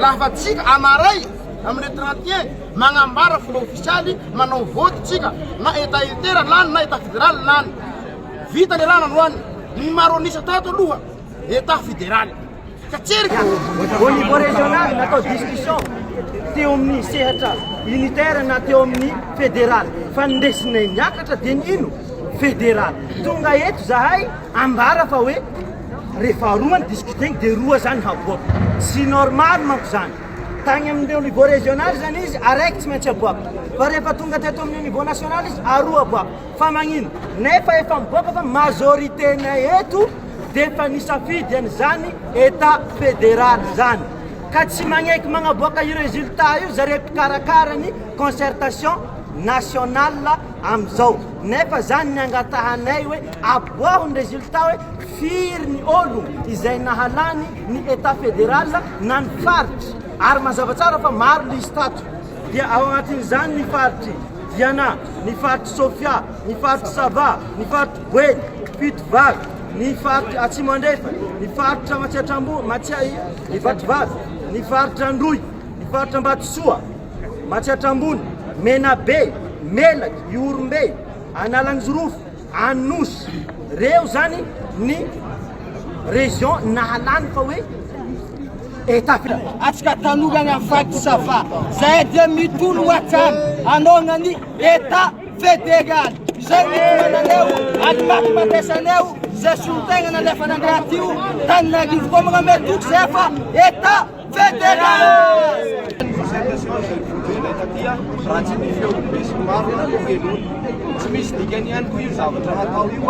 Lafa tsika amaray amin'ny 31 magnambara fomba ofisialy manao vote tsika na Etat unitaire lany na Etat federal lany. Vita le raha nandroany. Ny maro an'isa tato aloha Etat federal. Ka tserika. Au niveau régional natao discussion teo amin'ny sehatra unitaire na teo amin'ny fédéral fa ny resinay niakatra dia ny ino? Fédéral. Tonga eto zahay ambara fa hoe Rehefa roa ny discuter-ny dia roa zany haboaka. Tsy normal manko zany. Tagny amin'ireo niveau régional zany izy araiky tsy maintsy aboaka. Fa rehefa tonga teto amin'ny niveau national izy aroa aboaka. Fa magnino? Nefa efa miboaka fa majorité-nay eto dia efa nisafidy an'izany Etat fédéral zany. Ka tsy magneky magnaboaka io résultat io zareo mpikarakara ny concertation nationale amizao. Nefa zany ny angatahanay hoe aboaho ny résultat hoe firy ny olo izay nahalany ny Etat fédéral na ny faritra ary mazava tsara fa maro liste ato dia ao anatin'izany ny faritry Diana, ny faritry Sofia, ny faritry Sava, ny faritry Boeny, Fitovavy, ny faritry Atsimo Andrefana, ny faritra Matsiatra Ambony, Matsia, ny Vatovavy, ny faritra Androy, ny faritra Ambatosoa, Matsiatra Ambony, Menabe, Melaky, Ihorombe, Analanjirofo, Anosy. Reo zany ny région nahalany fa hoe Etat fédéral. Atsika tanora any amin'ny faritry Sava, zahay dia mitologno hatrany hanaona ny Etat fédéral. Izay no itomananeo ary matimatesaneo izay solotegna nalefan'Angahy io Tananarivo koa magname toky zahay fa Etat Fédéral! Ny concertation izay voalohany taty raha tsy ny feon'ny besinimaro no henoina. Tsy misy dikany ihany koa io zavatra hatao io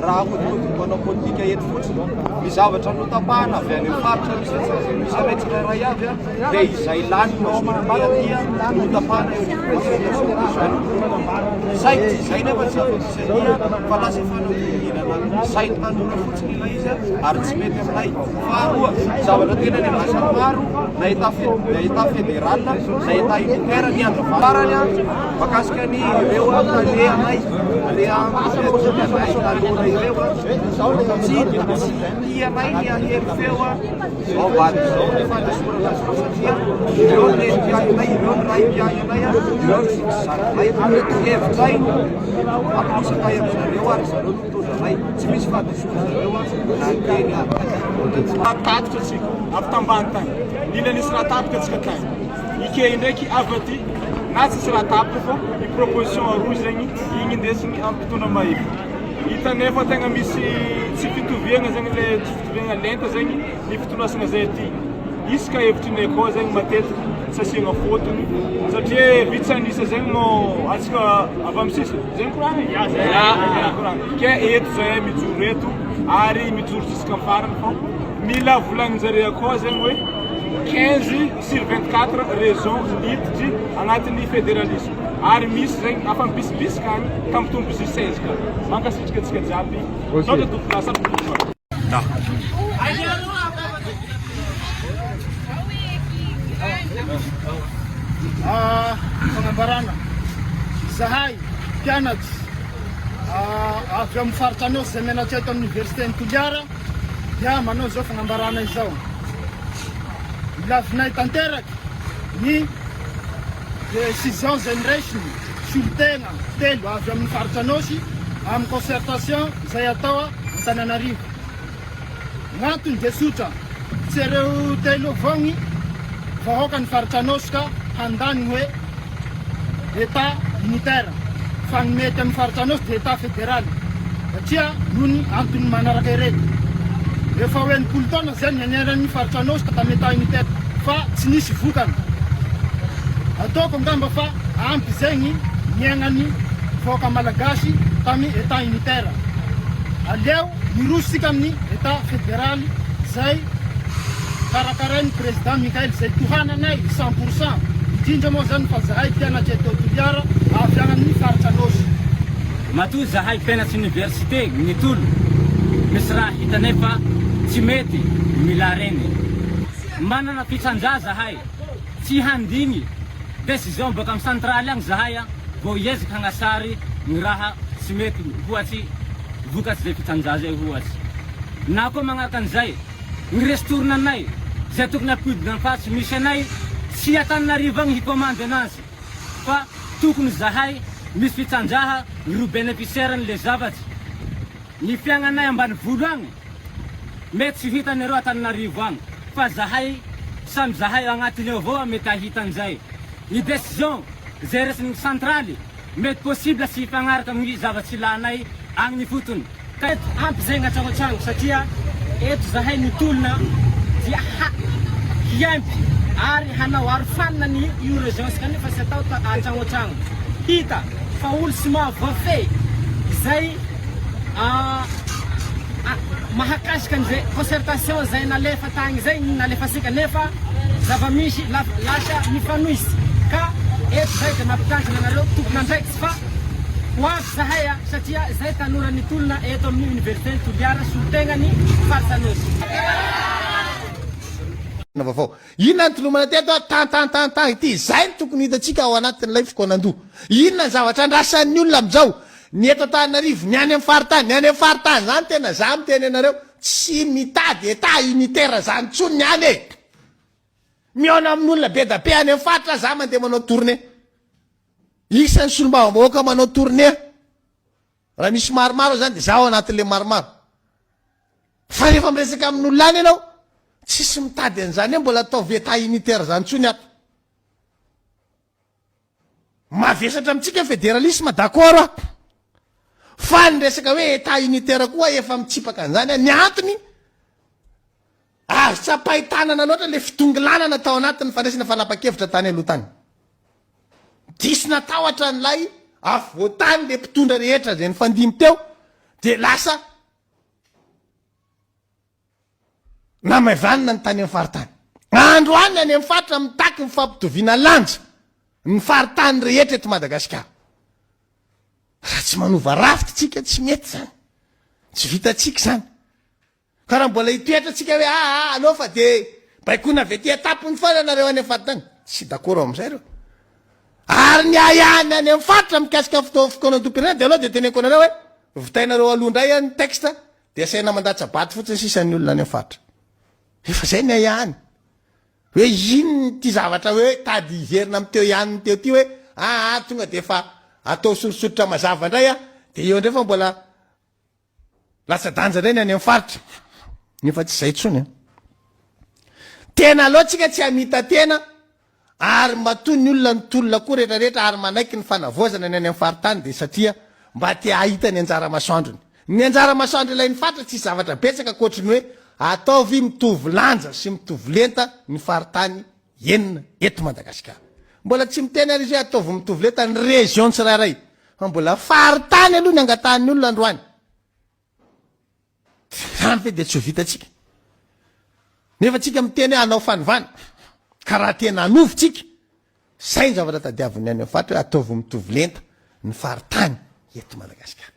raha ahodinkodin'ny mpanao politika eto fotsiny. Ny zavatra notapahana avy any amin'ny faritra misy antsika misy anay tsirairay avy dia izay lany majorité aty no hotapahana eo anivon'ny concertation des jeunes. Saingy tsy izay nefa ny zava-misy aty fa lasa fanodinkodinana sain'ny tanora fotsiny ilay izy ary tsy mety aminay. Faharoa, zavatra tena niandrasan'ny maro na Etat na Etat fédéral na Etat unitaire ny andro farany mahakasika ny ireo tale anay, tale anay tanora ireo tsy tsy tianay ny hahery feo ao ambadik'izao ny fanesorana azy ireo satria ireo ny reny mpiahy anay, ireo ny ray mpiahy anay, ireo ny zoky sy zandrinay. Hevitray aposakay amin-dry zareo ary zareo no mitondra anay. Tsy misy fahadisoana zareo na ny teny ary. Tatitra tsika avy tambany tagny, nila nisy raha tapaka tsika tagny, ike ndraiky avy aty na tsisy raha tapaka fa i proposition aroa zegny igny indesigny am mpitondra mahefa. Hitanay fa tegna misy tsy fitoviagna zegny le tsy fitoviagna lenta zegny ny fitondrasagna zay aty. Isaka hevitrinay koa zegny matetiky tsy asiagna fôtony satria vitsy an'isa zegny no antsika avy am sisiny, zegny koragna e? Ya zegny koragna, ke eto zahay mijoro eto ary mijoro jusqu'à farany fô mila volagninjare akao zegny hoe 15 sur 24 régions niditry agnatin'ny fédéralisme ary misy zegny afa mibisibisika agny ka mitombo J16 ka. Mankasitraka antsika jiaby. Misaotra tompoko lasa tompoko. Fanambarana, izahay mpianatra avy amin'ny faritra Anôsy izay mianatra eto amin'ny Oniversiten'i Toliara dia manao izao fanambarana izao. Lavinay tanteraka ny décision izay noraisiny solontena telo avy amin'ny faritra Anôsy amin'ny concertation izay atao Antananarivo. Ny antony dia tsotra, tsy ireo telo avao ny vahoakan'ny faritra Anôsy ka handany ny hoe Etat unitaire fa ny mety amin'ny faritra Anôsy dia Etat fédéral satria noho ny antony manaraka ireto. Efa ho 60 taona izay ny niainan'ny faritra Anôsy tamin'ny Etat unitaire fa tsy nisy vokany. Ataoko angamba fa ampy izay ny niainan'ny vahoaka malagasy tamin'ny Etat unitaire. Aleo miroso isika amin'ny Etat federaly izay karakarain'ny Président Mickaël izay tohananay 100%, indrindra moa izany fa zahay mpianatra eto Toliara avy any amin'ny faritra Anôsy. Matoa zahay mpianatry université nitolo, misy raha hitanay fa tsy mety mila reny. Manana fitrandraha zahay, tsy handigny décision boaka am centrale agny zahay vao hiezaka hagnasary ny raha tsy mety ohatsy vokatry zay fitrandraha zay ohatsy. Na koa magnaraka an'izay, ny ristourne anay. Izay tokony hampihodina ny faritra misy anay tsy Antananarivo agny hikomandy anazy fa tokony zahay misy fitsandraha ireo beneficiaire ny le zavatry. Ny fiaignanay ambanivolo agny mety tsy ho hitanareo Antananarivo agny fa zahay samy zahay agnatiny ao avao mety ahita an'izay. Ny decision izay raisin'ny centraly mety possible tsy hifagnaraka amin'ny zava-tsy ilanay agny ifotony. Ka eto ampy zay gn'atragnotragno satria eto zahay mitolona dia ha hiampy ary hanao arofanina ny urgence kanefa tsy atao ta atragnotragno. Hita fa olo tsy mahavoafehy izay a mahakasika an'izay concertation izay nalefa tagny izay ny nalefasika nefa zava-misy lasa mifanohitsy ka eto zay dia mampitandrina anareo tompon'andraikitsy fa ho avy zahay a satria zay tanora nitolona eto amin'ny université Toliara solontegnany faritra Anôsy. Vaovao. Inona ny tolomana teto a? Tan tan tan tan ity. Izay no tokony hitantsika ao anatin'ilay fikaonandoha. Inona ny zavatra andrasan'ny olona amin'izao? Ny eto Antananarivo, ny any amin'ny faritany, ny any amin'ny faritany izany tena za miteny anareo, tsy mitady état unitaire zany intsony ny any e! Mihaona amin'olona be da be any amin'ny faritra za mandeha manao tournée. Isan'ny solombavambahoaka manao tournée. Raha misy maromaro zany de za ao anatin'le maromaro. Fa rehefa miresaka amin'olona any ianao, tsisy mitady an'izany hoe mbola ataovy état unitaire zany intsony ato. Mavesatra amintsika ny fédéralisme, d'accord aho. Fa ny resaka hoe état unitaire koa efa mitsipaka an'izany aho. Ny antony, azo tsapain-tanana loatra le fitongilanana tao anatin'ny fandraisana fanapan-kevitra tany aloha tany. Diso natahotra an'ilay afovoan-tany le mpitondra rehetra izay nifandimby teo, dia lasa Namaivanina ny tany amin'ny faritany. Androany any amin'ny faritra mitaky ny fampitoviana lanja ny faritany rehetra eto Madagasikara. Raha tsy manova rafitra tsika tsy mety izany. Tsy vitantsika izany. Ka raha mbola hitoetra tsika hoe aa ah, aleo fa dia baikoina avy aty an-tampony foana nareo any amin'ny faritany. Tsy d'accord amin'izay ireo. Ary ny ahiahiny any amin'ny faritra mikasika ny fotoana fikaonandoham-pirenena dia aleo dia teneniko anareo hoe vitainareo aloha indray ny texte Dia asaina mandatsa-bato fotsiny sisa ny olona any amin'ny faritra. Efa izay ny ahiahiny. Hoe inona ity zavatra hoe tady hiverina amin'ny teo ihany ny teo ity hoe aa tonga dia efa atao sorisoritra mazava indray a, dia eo indray fa mbola latsa-danja indray ny any amin'ny faritra. Nefa tsy izay intsony an. Tena aleo tsika tsy hamita-tena Ary matoa ny olona nitolona koa rehetra rehetra ary manaiky ny fanavaozana ny any amin'ny faritany dia satria mba te hahita ny anjara masoandrony. Ny anjara masoandro ilain'ny faritra tsisy zavatra betsaka ankoatry ny hoe ataovy mitovy lanja sy mitovy lenta ny faritany enina eto Madagasikara. Mbola tsy miteny ary izy hoe ataovy mitovy lenta ny région tsirairay fa mbola faritany aloha ny angatahan'ny olona androany. Zany ve dia tsy ho vitantsika? Nefa tsika miteny hoe hanao fanovana. Ka raha tena hanova tsika, zay ny zavatra tadiavin'ny any amin'ny faritra hoe ataovy mitovy lenta ny faritany eto Madagasikara.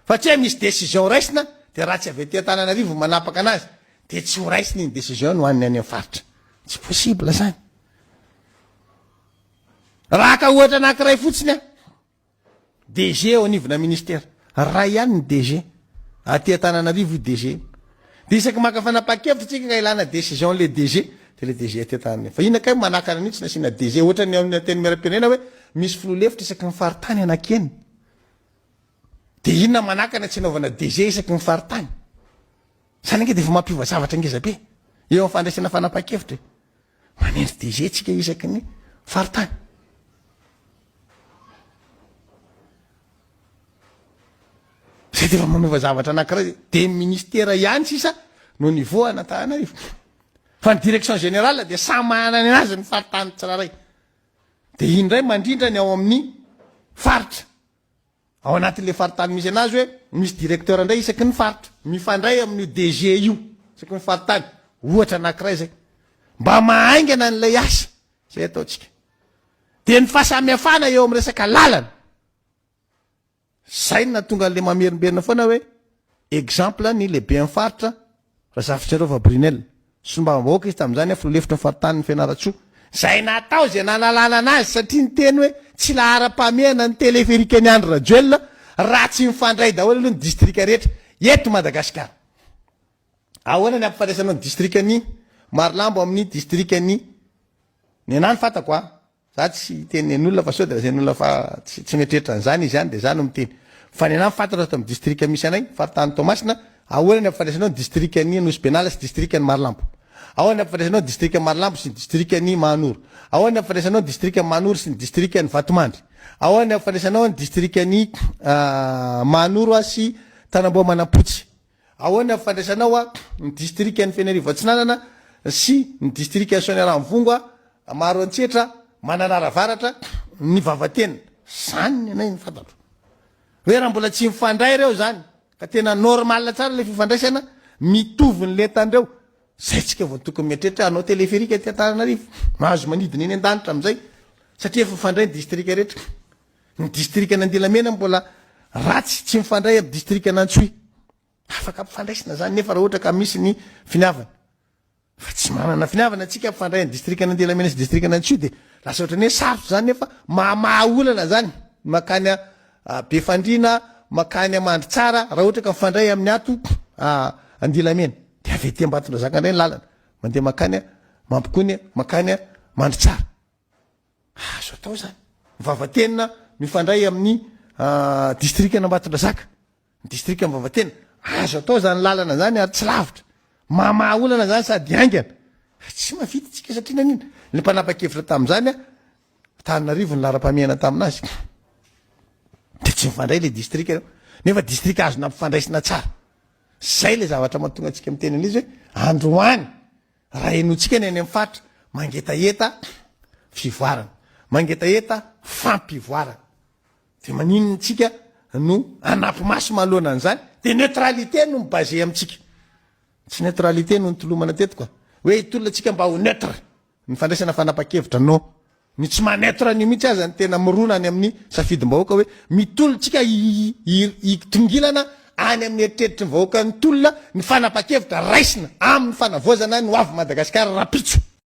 Fa tsy hoe misy décision raisina dia raha tsy avy aty Antananarivo no manapaka anazy dia tsy ho raisina iny décision iny ho an'ny any amin'ny faritra. Tsy possible zany. Raha haka ohatra anankiray fotsiny aho. DG eo anivona ministera. Ray ihany ny DG. Aty Antananarivo io DG io. Dia isaky maka fanapahan-kevitra tsika ka ilana décision le DG, dia le DG aty Antananarivo. Fa inona kay manakana an'io tsy nasiana DG ohatran'ny ao amin'ny Antenimierampirenena hoe misy filoha lefitra isaky ny faritany anankienina. Dia inona manakana tsy hanaovana DG isaky ny faritany? Izany ange dia efa mampiova zavatra ngeza be eo amin'ny fandraisana fanapahan-kevitra e. Manendry DG tsika isaky ny faritany. Zay dia efa manova zavatra anankiray dia ny ministera ihany sisa no niveau an'Antananarivo. Fa ny direction générale dia samy manana ny azy ny faritany tsirairay. Dia iny indray mandrindra ny ao amin'ny faritra. Ao anatin'ilay faritany misy anazy hoe misy directeur indray isaky ny faritra, mifandray amin'io DG io isaky ny faritany, ohatra anankiray izay. Mba mahaingana an'ilay asa izay ataontsika. Dia ny fahasamihafana eo amin'ny resaka lalana. Izay no nahatonga an'ilay mamerimberina foana hoe exemple ny lehiben'ny faritra Razafintsiarova Brunelle, solombavambahoaka izy tamin'izany, filoha lefitry ny faritanin'i Fianarantsoa, izay natao izay nanalana anazy satria niteny hoe tsy laharam-pahamehana ny téléphérique-n'i Andry Rajoelina raha tsy mifandray daholo aloha ny distrika rehetra eto Madagasikara. Ahoana ny hampifandraisanao ny distrikan'i. Marolambo amin'ny distrikan'i Ny anah ny fantako a! Za tsy hiteny nen'olona fa sao de lazain'olona fa tsy tsy mieritreritra an'izany izy any de za no miteny. Fa ny anah ny fantatra ato amin'ny distrika misy anay, faritany Toamasina, ahoana ny ampifandraisanao ny distrikan'i Nosy Benala sy distrikan'i Marolambo? Ahoana ny ampifandraisanao ny distrikan'i Marolambo sy ny distrikan'i Mahanoro? Ahoana ny ampifandraisanao ny distrikan'i Mahanoro sy ny distrikan'i Vatomandry? Ahoana ny ampifandraisanao ny distrikan'i Mahanoro sy Tanamboa Manampotsy? Ahoana ny ampifandraisanao ny distrikan'i Fenerivo Atsinanana sy ny distrikan'i Soaniaranivongo, Maroantsetra, Mananara Avaratra, ny Vavatenina? Zany ny anay no fantatro. Hoe raha mbola tsy mifandray ireo zany, ka tena normal tsara ilay fifandraisana, mitovy ny lentan'ireo, zay tsika vao tokony mieritreritra hanao téléphérique aty Antananarivo, mahazo manidina eny an-danitra amin'izay, satria efa mifandray ny distrika rehetra. Ny distrikan'Andilamena mbola ratsy tsy mifandray amin'ny distrikan'Antsohihy. Afaka ampifandraisina zany nefa raha ohatra ka misy ny finiavana. Fa tsy manana finiavana antsika hampifandray ny distrikan'Andilamena sy distrikan'Antsohihy dia lasa ohatran'ny hoe sarotra zany nefa mahamaha olana zany ny mankany Befandriana, mankany Mandritsara raha ohatra ka mifandray amin'ny ato Andilamena. Dia avy aty Ambatondrazaka indray ny lalana mandeha mankany Mampikony, mankany Mandritsara. Azo atao izany. Vavatenina mifandray amin'ny distrikan'Ambatondrazaka, ny distrikan'i Vavatenina. Azo atao izany lalana izany ary tsy lavitra. Mamaha olana izany sady haingana. Tsy mahavita isika satria naninona? Ny mpanapa-kevitra tamin'izany, Antananarivo ny laharam-pahamehana tamin'azy. Dia tsy mifandray ilay distrika ireo. Nefa distrika azo nampifandraisina tsara. Izay ilay zavatra mahatonga antsika miteny an'izy hoe androany Raha henointsika ny any amin'ny faritra, mangetaheta fivoarana, mangetaheta fampivoarana. Dia maninona tsika no hanampy maso manoloana an'izany? Dia neutralité no mi-baser amintsika. Tsy neutralité no nitolomana teto ka. Hoe hitolona tsika mba ho neutre. Ny fandraisana fanapan-kevitra non. Ny tsy maha neutre an'io mihitsy aza no tena mirona any amin'ny safidim-bahoaka hoe mitolona tsika hitongilana any amin'ny eritreritry ny vahoaka nitolona ny fanapan-kevitra raisina amin'ny fanavaozana ny ho avin'i Madagasikara rahampitso.